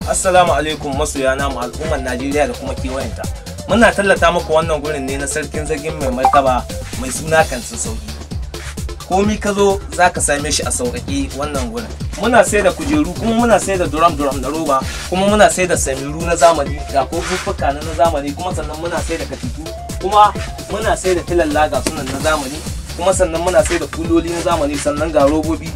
Assalamu alaikum masoya namu al'ummar Najeriya da kuma kewayenta. Muna tallata muku wannan gurin ne na sarkin zagin mai martaba mai suna Kantin Sauki. Komi ka zo za ka same shi a sauƙaƙe wannan gurin. Muna sai da kujeru, kuma muna sai da duram duram na roba, kuma muna sai da samiru na zamani, ga kofuffuka na zamani, kuma sannan muna sai da katifu, kuma muna sai da filalla ga sunan na zamani, kuma sannan muna sai da kuloli na zamani, sannan ga robobi,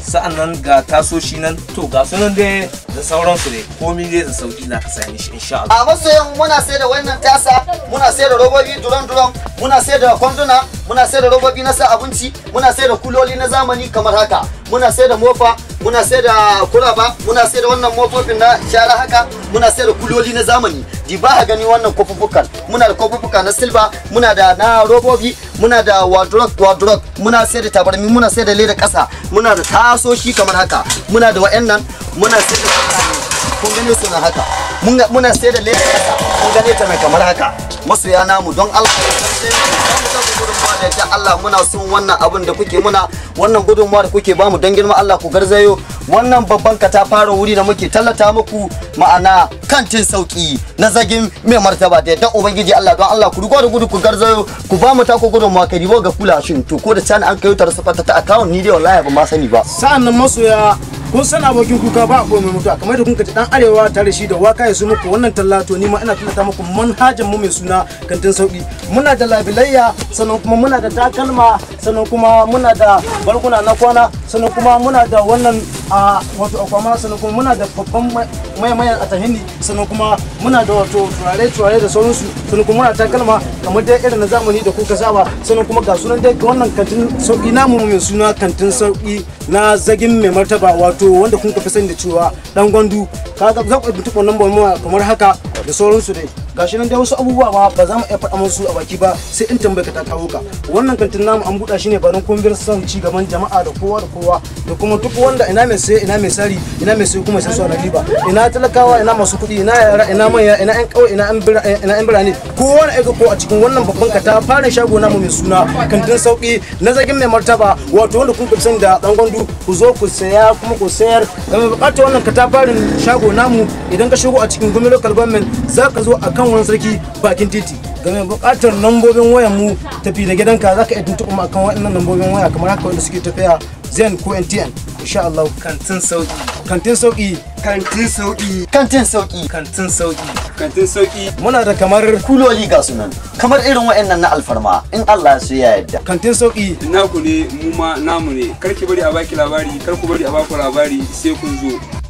sa'annan ga tasoshi nan, to ga sunan dai da sauransu dai, komi dai da sauki za ka same shi insha Allah. A masoyan, muna sai da wannan tasa, muna sai da robobi duron duron, muna sai da kwanduna, muna sai da robobi na sa abinci, muna sai da kuloli na zamani kamar haka, muna sai da mofa, muna sai da kuraba, muna sai da wannan mofofin na shara haka, muna sai da kuloli na zamani. Di ba ka gani wannan kofuffukan, muna da kofuffuka na silba, muna da na robobi, muna da wardrobe wardrobe, muna sai da tabarmi, muna sai da leda kasa, muna da tasoshi kamar haka, muna da wa'annan, muna sai da, kun gane su na haka, muna sai da leda kasa, kun gane ta mai kamar haka. Masoya namu, don Allah da ta Allah, muna son wannan abin da kuke muna, wannan gudunmuwa da kuke bamu, don girman Allah ku garzayo wannan babban katafaren wuri da muke tallata muku, ma'ana Kantin Sauki na zagin mai martaba. Da yadda Ubangiji Allah, don Allah ku rigo da gudu ku garzayo ku ba mu taku gudunmuwa. Ka ribo ga kula shin to ko da can an kai tar safata ta account, ni dai wallahi ba ma sani ba. Sa'an nan masoya, kun san abokin kuka ba akwai mai mutuwa, kamar da kun ji dan arewa tare shi da waka ya su muku wannan talla. To ni ma ina tallata muku manhajan mu mai suna Kantin Sauki. Muna da labilayya, sannan kuma muna da takalma, sannan kuma muna da barkuna na kwana, sannan kuma muna da wannan a wato akwama, sannan kuma muna da babban mayan atahini, sannan kuma muna da wato turare turare da sauransu, sannan kuma muna takalma kamar dai irin na zamani da kuka saba, sannan kuma ga sunan dai wannan Kantin Sauki namu mai suna Kantin Sauki na zagin mai martaba, wato wanda kun fi sani da cewa Dan Gwandu. Kaga za ku tuntuɓa wannan mu kamar haka da sauransu dai. Gashi nan dai wasu abubuwa ma ba za mu iya faɗa musu a baki ba, sai in tambaye ka ta kawo ka. Wannan kantin namu an buɗa shi ne ba don kun son ci gaban jama'a da kowa da kowa da kuma duk wanda, ina mai sai, ina mai sari, ina mai sai kuma sai su riba, ina talakawa, ina masu kuɗi, ina yara, ina manya, ina yan ƙauye, ina yan birane, kowa na aika ko a cikin wannan babban katafaren shago namu mai suna Kantin Sauki na zagin mai martaba, wato wanda kun fi sani da Dan Gwandu. Ku zo ku saya kuma ku sayar. Da mai bukatar wannan katafaren shago namu, idan ka shigo a cikin Gumi Local Government, za ka zo a kan wurin sarki bakin titi. Ga mai bukatar lambobin wayan mu tafi da gidanka, za ka iya tuntuɓa mu akan waɗannan lambobin waya kamar haka wanda suke tafiya, Zain ko MTN, insha Allah. Kantin Sauki. Kantin Sauki. Kantin Sauki. Kantin Sauki. Kantin Sauki. Kantin Sauki. Muna da kamar kuloli ga sunan kamar irin wa'annan na alfarma in Allah su ya yarda. Kantin Sauki. Naku ne, mu ma namu ne. Kar ki bari a baki labari, kar ku bari a baku labari, sai kun zo.